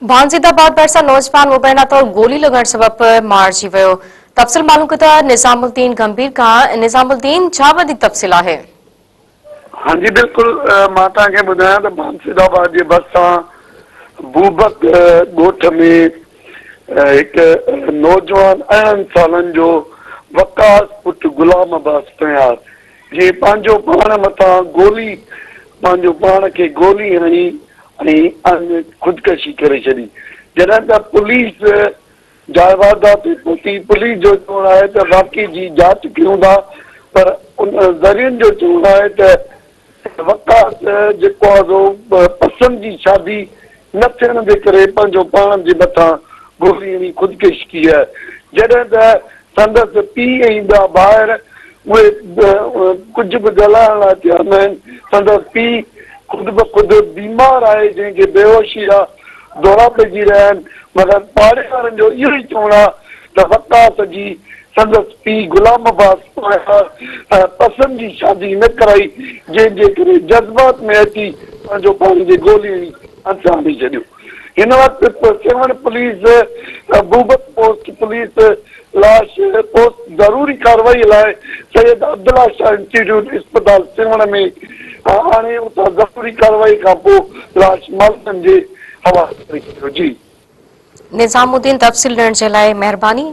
بانزيد آباد ڀرسان نوجوان مبينا طور گولي لڳڻ سبب مارجي ويو. تفصيل معلوم ڪندا نظام الدين گنڀير کان نظام الدين ڇا وڌيڪ تفصيل آهي؟ هان جي بلڪل مان توهان کي ٻڌايان ته بانسيد آباد جي ڀرسان بوبڪ ڳوٺ ۾ هڪ نوجوان 18 سالن جو وقاص پٽ غلام عباس پنهيار جنهن پنهنجو پاڻ مٿان گولي پنهنجو پاڻ کي گولي هڻي ۽ خودڪشي ڪري ڇڏي جڏهن ته پوليس جاء واردات تي پهتي پوليس جو چوڻ آهي ته واقعي جي جاچ ڪيون ٿا پر ان ذريعن جو چوڻ آهي ته وقاص جيڪو آهي سو پسند جي شادي نه ٿيڻ جي ڪري پنهنجو پاڻ جي مٿان گولي هڻي خودڪشي ڪئي آهي جڏهن ته سندس پيء ۽ ٻيا ڀائر اهي ڪجهه به ڳالهائڻ لاء تيار ناهن. سندس پيء خود به خود بيمار آهي جنهن کي بيهوشي جا دورا پئجي رهيا آهن مگر پاڙي وارن جو اهو ئي چوڻ آهي ته وقاص جي سندس پيء غلام عباس پاڻ پسند جي شادي نه ڪرائي جنهن جي ڪري جذبات ۾ اچي پنهنجو پاڻ جي گولي هڻي انت آڻي ڇڏيو. هن وقت Sehwan police, Bobak post police لاش پوسٽ ضروري ڪارروائي لاء سيد عبدالله شاهه انسٽيٽيوٽ اسپتال سيوهڻ ۾ آڻي اتان ضروري ڪارروائي کانپوء لاش مالڪن جي حوالي ڪري ڇڏيو. جي. نظام الدين تفصيل ڏيڻ جي لاء مهرباني.